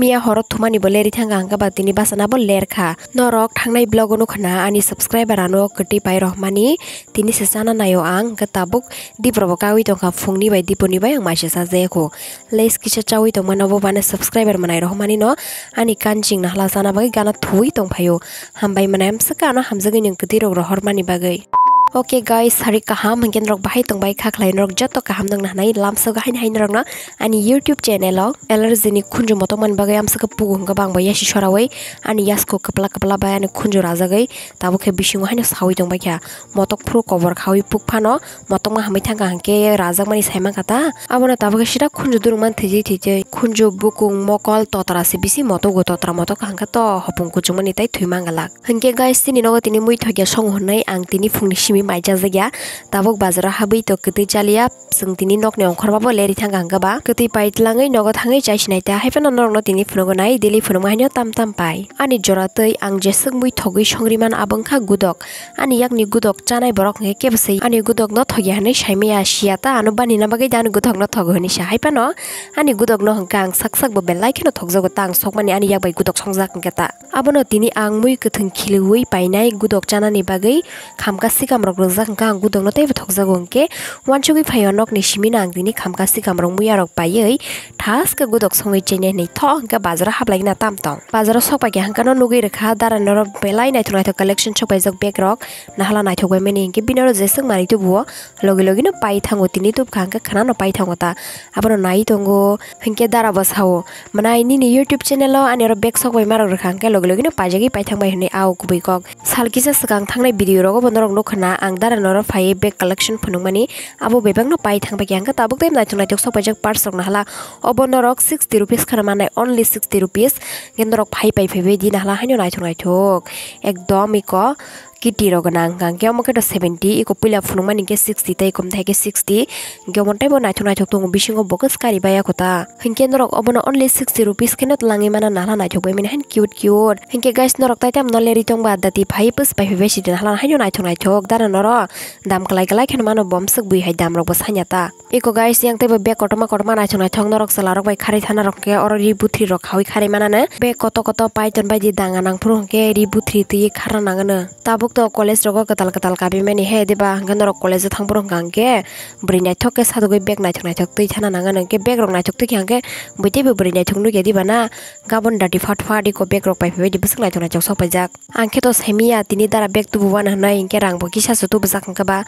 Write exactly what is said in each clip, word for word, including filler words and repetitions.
Miya horo thumani bo leri thangkha hwnkhe ba tini bachana bo lerkha. Norok thangnai vlog o nukha na ani subscriber ano kwtwi pai rohmani tini se chana naio ang hwnkhe tabuk dipro bo kaui tongkha phungni bai diponi bai ang maisa chajakha. Les kisa chaui tongmano bo bana subscriber manai rohmani no ani kanching nahla chana bagwi gana thuwi tongphaio. Hambai manai amswkhe ano hamjagwi nwng kwtwi rok rohormani bagwi. Okay guys, sari kaham hwnkhe norok bahai tongbai kha khlai norok joto kaham nang nahnai lamsok haini hai norokno ani YouTube channel o allergy ni khunju motok man bagwi amswkhe pugu hwnkhe bangbo yasi sorawi ani yasko kwpla kwpla bai ani khunju rajagwi tabuk khe bisingo haino sawi tongbai kha motok phuru kobor khawi puk phano motokma hamwi thangkha hwnkhe rajakmani saimankha ta abono tabuk khe sida khunju durungmani thwijwi thwijwi khunju bukung mokol totra se bisi motogo totra motok hwnkhe to hopung kuchukmani tei thwi mangalak. Hwnkhe guys, chini nogo tini mui thokya song hwnwi ang tini phungni simi mai chajakya. Tabuk bazaro habwi to kwtwi chaliya, chwng tini nokni ongkhorma bo leri thangkha hwnkhe ba kwtwi pai tlangwi nogo thangwi chai sinai ta. Haiphano norokno tini phunukgo nai daily phunukma haino tam tam pai. Ani jora twi ang jeswk mui thogwi songri man abo wngkha gudok. Ani yakni gudok chanai borok hwnkhe kebo se ani gudokno thokya hwnwi saimaya siya ta ano banina bagwi da ani gudokno thogo hwnwi sa. Haiphano ani gudokno hwnkhe ang sak sak bo belai kheno thokjago ta ang sokmani ani yak bai gudok songjak hwnkhe ta. Abono tini ang mui kwthwng khiliui painai gudok chanani bagwi khamka sikamrok rwjak hwnkhe ang gudokno teibo thokjago hwnkhe uansugui phaio nokni simino ang tini khamka sikamrok muiarok paiwi thaskhe gudok songwi chainai hwnwi tho hwnkhe bazaro haplaigwna tam tong. Bazaro sok paikha hwnkhe no nugui rwkha dara norok belai naithok naithok collection sok paijak bag rok nahla naithok bai mani hwnkhe bini oro jeswk manwi tubuo logi logi no pai thango tini tubkha hwnkhe khwnano pai thango ta abono nai tongo. Hinkhe dara bo sao, "Mwnai nini YouTube channel o ani oro bag sok bai marok rwkha," hinkhe logi logi no paijagwi paithang bai hwnwi a o kubui kok. Sal kisa swkang thangnai video rogo bo norok nukha na ang dara noro phaiwi bag collection phunukmani abo bebak no paithang bai khe hinkhe tabuk tei naithok naithok sok paijak purse rok no hala obo norok sixty rupees kheno mannai, only sixty rupees hinkhe norok phai pai phaibai di na hala haino naithok naithok ekdom iko. Kiti rok gwnang hwnkha hwnkhe omo khe to seventy, iko puila phunukmani hwnkhe sixty tei kom thai khe sixty, hwnkhe omo teibo naithok naithok tongo bisingo bo khe swkari baya kho ta. Hwnkhe norok obono only sixty rupees kheno twlangwi mano nahla naithok bai mani haino cute cute. Hwnkhe guys norok tai tamo no leri tongba dati phai bwswk pai phaibai sidi nahla haino naithok naithok dara noro dam kwlai kwlai kheno mano bo amswk bui hai dam rok bo sanya ta. Iko guys, yang teibo bag kotorma kotorma naithok naithok norok chwla rok bai kharwi thana rok khe oro ri buthri rok khawi kharwi manano. Bag koto koto paiton bai di danga nang phuru hwnkhe ri buthri twi kharna nangano. Tabuk to college rogo kwtal kwtal kabi mani he diba hwnkhe norok college o thang phuru hwnkha hwnkhe bwrwi naithok khe sadogwi bag naithok naithok twi thana nangano hwnkhe bag rok naithok twi khe hwnkhe bui teibo bwrwi naithok nukya diba na gabon dati phat phat iko bag rok pai phaibai di bwswk naithok naithok sok paijak. Ang khe to saimanya tini dara bag tubu uana hwnwi, hinkhe rang bo kisa se tubujak, hinkhe ba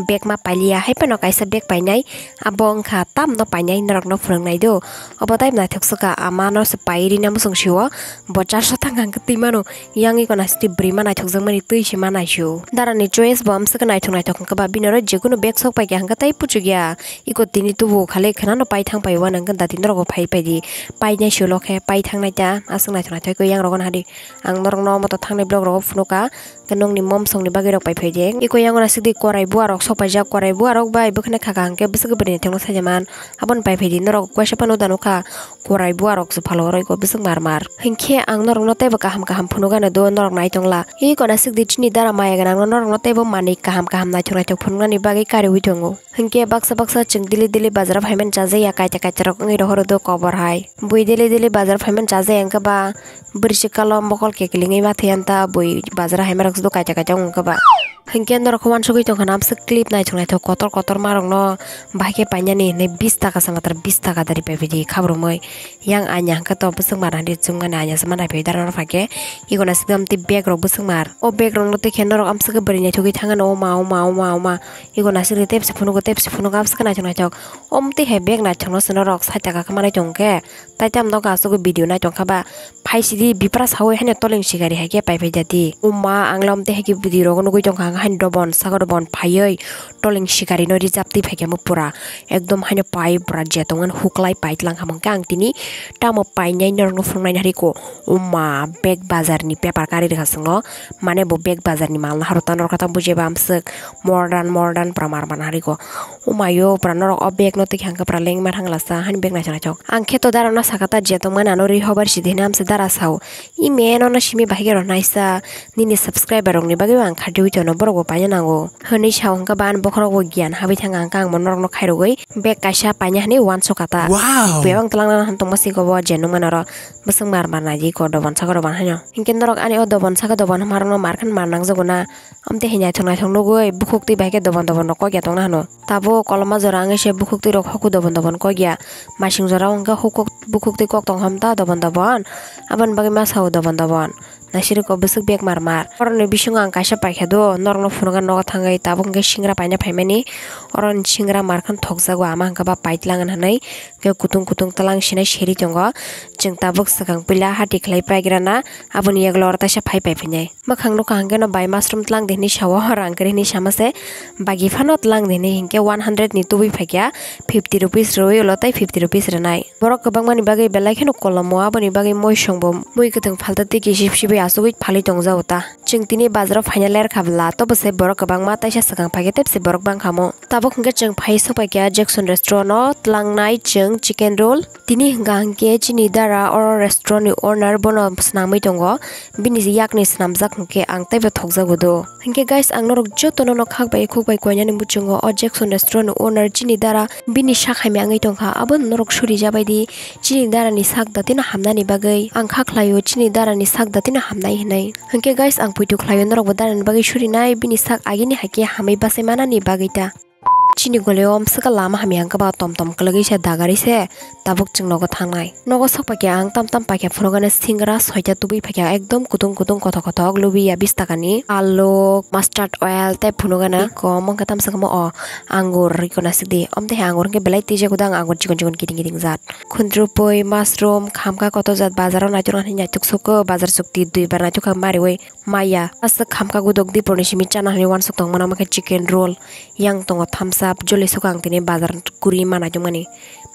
bag ma pailiya, hai phano kaisa bag painai, abo wngkha tamno painai norokno phwrwngnai do. Obo tai naithok swkha, ama no se pai rina muchung sio, bo charso thang hang twi mano, yang iko naisiti bwrwi ma naithokjakmani twi se ma naisio. Dara ni choice bo amswk naithok naithok, hinkhe ba bini oro jekunu bag sok paikha hinkhe tai puchukya, iko tini tubu khali khwnano pai thang pai uana, hinkhe dati norok bo phai pai di, painai sio lokhe pai thangnai ta, aswk naithok naithok iko yang rok no hari. Ang norokno omo to thangnai vlog rogo phunukha, hwnkhe nokni mom songni bagwi rok pai phaidi. Iko yang oro sikdi korai bua rok sok paijak, korai bua rok bai bwkhani khaka hwnkhe bwswk bwrwi naithokno sajaman. Aboni pai phaidi norok uaisa phano da nukha, korai bua rok se phalo oro iko bwswk mar mar. Hinkhe ang norokno teibo kaham kaham phunukgano do norok naitongla. Iko nasikdi chini dara maya gwnangno norokno teibo manwi kaham kaham naithok naithok phunuknani bagwi kariui tongo. Hinkhe baksa baksa chwng daily daily bazar o phaimani chajakya, kaita kaita rok wngwi rohoro do kobor hai. Bui daily daily bazar o phaimani chajakya hinkhe ba bwrwi swkalo mokol keklingwi ma thwiya ta bui bazar o haimarok sudo kaita kaita wngkha ba. Hinkhe norok khe uansugwi tongkha na amswk clip naithok naithok kotor kotor ma rokno bahai khe painani hinwi bis taka se matwr bis taka dari paibaidi khabrumwi. Yang anya hwnkhe to bwswk mar hinwi chwngmani anya se ma naiphai dara norok phaikhe. Iko naisik tei bag rok bwswk mar. O bag rokno twi khe norok amswk khe bwrwi naithogwi thangano oma oma oma oma. Iko naisik tei tepse phunugo tepse phunugo amswk khe naithok naithok. Omtwi hai bag naithokno se norok sait taka khe manai tongkhe. Tai tamo nogo aswk video naitongkha ba. Phaisidi bipra sawi haino toleng sikari hai khe paiphai jati. Oma angla omtwi hai khe video rogo nugwi tongkha ang haino dobon saka dobon phaiwi. Toleng sikari no rijap twi phaikhe mo pura ekdom haino pai pura je tongmani huklai pai tlang hamang khe ang tini tamo painai norokno phunuknai hariko. Oma bag bazar ni paper kari rwkha chwngno mane bo bag bazar ni mal naharo ta norokha ta bujeba amswk modern modern pura mar mar hariko. Omayo pura norok o bag no twi khe ang khe pura lengma thang lasa hani bag naithok naithok ang khe to dara no saka ta je tongmani ano ri hobar sidi hini amse dara sao. Ime nono simi bahai khe rw naisa nini subscriber rokni bagwi bo ang khardiui tono. Norokbo paina nango. Hwnwi sao hwnkhe ba ani bokhorokbo giyan habwi thangkha, hwnkhe ang bo norokno khairogwi bag kaisa paina hwnwi uansukha ta. Wow! Bebak twlangna tongma siko bo je nukmano oro bwswk mar mar naidi ko dobon saka dobon haino. Hinkhe norok ani o dobon saka dobon hwnmarokno mar khe mar nangjago na? Amtwi hai naithok naithok nugwi bukhuk twi bai khe dobon dobon rok kokya tongna hwno. Tabuk koloma jora wngwi se bukhuk twi rok hoku dobon dobon kokya. Masing jora o hwnkhe hukuk bukhuk twi kok tong hom ta dobon dobon. Aboni bagwi ma sao dobon dobon. Naisiri ko bwswk bag mar mar. Oroni bisingo ang kaisa paikha do, norokno phunukha nogo thangwi, tabuk hwnkhe singra paina phaimani. Oroni singra mar khe thokjago, ama hwnkhe ba paitlang hwnwi hwnkhe kutung kutung twlang sinai seri tongo. Chwng tabuk swkang puila hati khlai paigrana, aboni yagulo oro taisa phai paiphinai. Mwkhang nukha hwnkhe no bai mushroom twlang di hwnwi sao, rang kwrwi hwnwi sama se. Bagi phano twlang di hwnwi hinkhe one hundred ni tubui phaikha, fifty rupees rwui ulo tei fifty rupees rwnai. Borok kwbangmani bagwi belai kheno kolomo, aboni bagwi moisongbo mui kwthwng phalta tei kisip sibui achugwi phalwi tongjago ta. Chwng tini bazaro phaina lerkha bwla, tobo se borok kwbangma taisa swkang phaikhe tei se borok bangkha mo. Tabuk hwnkhe chwng phai sokpaikha Jackson Restaurant o tlangnai chwng chicken roll. Tini hwnkha hwnkhe chini dara oro restaurant ni owner bono swnamwi tongo, bini yakni swnamjak hwnkhe ang teibo thokjago do. Hinkhe guys, ang norok jotono no khak bai khuk bai koinani muchungo o Jackson Restaurant ni owner chini dara bini sak hamya wngwi tongkha, abono norok suri jabaidi chini dara ni sak datino hamnani bagwi. Ang kha khlaio chini dara ni sak datino hamnai hinwi. Hinkhe guys, ang poito khlaio norokbo dara ni bagwi surinai, bini sak agini haikhe hamwi bachai manani bagwi ta. Chini golio amswkha lama hamya hwnkhe ba tom tom kwlwgwi se dagari se tabuk chwng nogo thangnai. Nogo sok paikha ang tam tam paikha phunukgana singra soita tubui paikha ekdom kutung kutung kothok kothok lubiya bish takani aluk mustard oil tei phunukgana iko mangkha tamswkha mo o angur iko nasikdi omtwi hai angur hwnkhe belai twijago dang angur chikon chikon kiting kiting jat khundrupui mushroom khamkha koto jat bazaro naithok naithok sok bazar chukti duibar naithok kha mariui. Maya, aswk khamkha gudok dipor ni simi chana hinwi uansuk tongmani, omo khe chicken roll, yang tongo thumbs up, joli sukha ang tini bazar kwrwi ma naitokmani.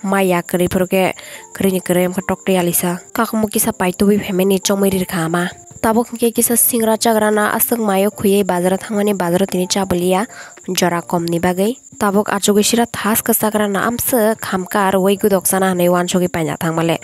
Maya kwrwi phuru khe kwrwi ni kwrwi, omo khe tok tei alisa. Kakhumu kisa pai tubui phaimani chongmwi rirkha ama. Tabuk hwnkhe kisa singra chagrana aswk mayo khwiwi bazaro thangmani, bazaro tini cha bwliya jora kom ni bagwi. Tabuk achugwi sira thas kwchak rana amswk khamkha rwui gudok chana hinwi uansugwi paina thangmale.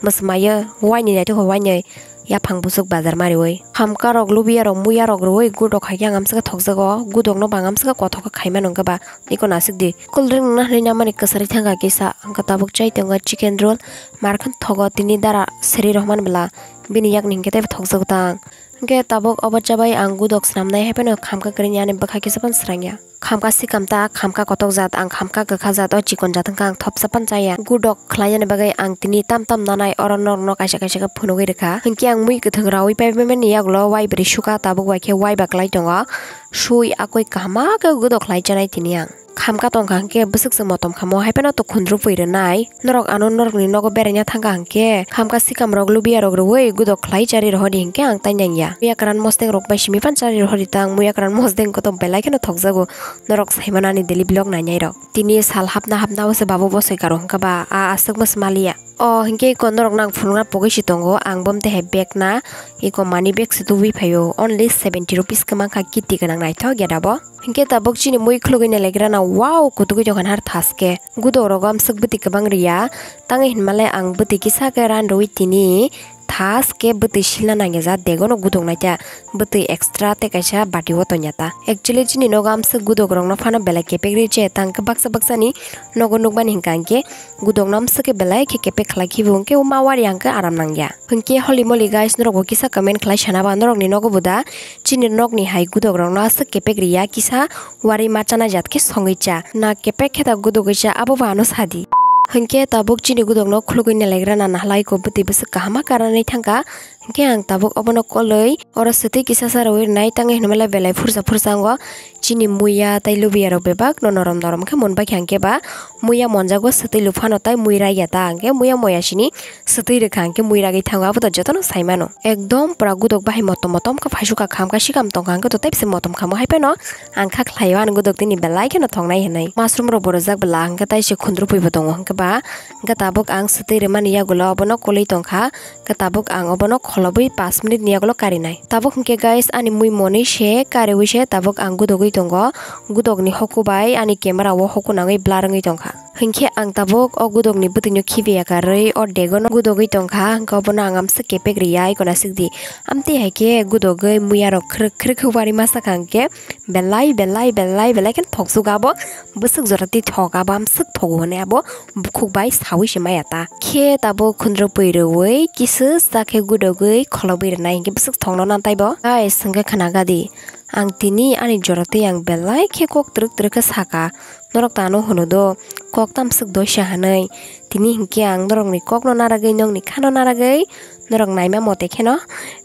Mwswmaio waini naitokha wainwi yaphang bwswk bazar mariui. Khamkha rok lubiya rok muya rok rwui gudok haikhe ang amswkhe thokjago. Gudokno bo ang amswkhe kothok khe khaimano hwnkhe ba iko nasikdi. Cool drink nangna hinwi namani kwchari thangkha kisa hwnkhe tabuk chai tongo chicken roll. Markhe thogo tini dara seri rohman bwla bini yakni hwnkhe teibo thokjago tang. Hwnkhe tabuk obo chabai ang gudok swnamnai haiphano khamkha kwrwini ani bwkha kisa phano srangya. Khamkha sikam ta, khamkha kotok jat, ang khamkha kwkha jat, o chikon jat wngkha ang thopsa phano chaya. Gudok khlainani bagwi ang tini tam tam nanai oro norokno kaisa kaisa khe phunugwi rwkha. Hwnkhe ang mui kwthwng raui paimani yagulo waibrwi sukha, tabuk bai khe waiba kwlai tongo. Sui akoi kaham khe gudok khlai chanai tini ang. Khamkha tongkha hwnkhe bwswk se motom khamo, haiphano to khundrupui rwnai. Norok ano norokni nogo beraina thangkha hwnkhe, khamkha sikamrok lubiarok rwui gudok khlai chari rohordi hwnkhe ang tai nangya. Muya kwran mosdengrok bai simi phano chari rohordi ta, ang muya kwran mosdeng kotor belai kheno thokjago norok saimanani daily vlog nainairok. Tini sal hapna hapna o se babu bosoi karo hwnkhe ba a aswk bwswk maliya. O hwnkhe eko norokno ang phunukna pogwi se tongo, ang bo mtwi hai bag na eko money bag se tubui phaio, only seventy rupees khe mankha, kiti gwnang naithok ya da bo. Hinkhe tabuk chini mui khulugwi nailagrana, wow, kutugwi tongkha har thaske. Gudok rogo amswk bwtwi kwbang riya, tangwi hinmale ang bwtwi kisa khe ran rwui tini thaske bwtwi silna nangya ja, degono gudok naita bwtwi extra tei kaisa bati o tonya ta. Actually chini nogo amswk gudok rokno phano belai kepek ri je, tangkhe baksa baksani nogo nukmani hinkha hinkhe gudokno amswk khe belai khe kepek khlai khibi hinkhe o ma wari hinkhe aram nangya. Hinkhe holy moly guys, norokbo kisa comment khlai sana ba norokni nogo bo da chini nokni hai gudok rokno aswk kepek riya, kisa wari ma chana jat khe songwi cha. Na kepek khe ta gudogwi cha, abo bo ano sadi. Hinkhe tabuk chini gudokno khulugwi nailagrana nahalai ko bwtwi bwswk kaham ma karnani thangkha. Hinkhe ang tabuk obono kolwi oro swtwi kisa sa rwui rwnai, tangwi hinmale belai phursa phursa wngo. Chini muya tei lubiya rok bebak no norom norom khe mon bai kha, hinkhe ba muya monjago swtwi luphano tei mui raiya ta, hinkhe muya moya sini swtwi rwkha, hinkhe mui ragwi thango, abo to jotono sai mano. Ekdom pura gudok bahai motom motom khe phaisukha, khamkha sikam tongkha, hinkhe to tei bisi motom khamo, haiphano ang kha khlaio ani gudok tini belai kheno thongnai hinwi. Mushroom rok bo rwjak bwla, hinkhe tei se khundrupui bo tongo, hinkhe ba hinkhe tabuk ang swtwi rwmani yagulo obono kolwi tongkha. Khe tabuk ang obono kholobwi pash minute ni yagulo karinai. Tabuk hinkhe guys, ani mui monwi se kariwi se tabuk ang gudogwi tongo. Gudokni hoku bai ani camera o hoku nangwi blur wngwi tongkha. Hinkhe ang tabuk o gudokni bwtwino khibiya karwi o degono gudogwi tongkha, hinkhe obono ang amswk kepek riya iko nasikdi. Amtwi hai khe gudogwi muyarok khrwk khrwk wari masa kha hinkhe belai belai belai belai khe thoksuk abo bwswk jora twi thok abo amswk thogo hwnwi abo bukhuk bai sawi se maya ta. Khe tabuk khundrupui rwui kisu cha khe gudogwi kholobwi rwnai hinkhe bwswk thokno nan taibo. Guys, hinkhe khna gadi. Ang tini ani jora twi ang belai khe kok twrwk twrwk khe saka. Norok ta ano hwno do, kok tamswk doisa hwnwi. Tini hinkhe ang norokni kokno naragwi, nokni khano naragwi, norok naima mote kheno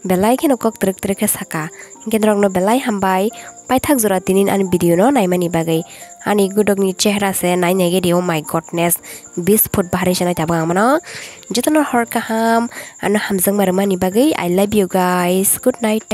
belai kheno kok twrwk twrwk khe saka. Hinkhe norokno belai hambai, paithak jora tini ani video no naimani bagwi. Ani gudokni chehra se nai naigedi, oh my godness, bis foot bahari se nai tabuk ang mano. Jotono hor kaham, ano hamjakma rwmani bagwi, I love you guys, good night.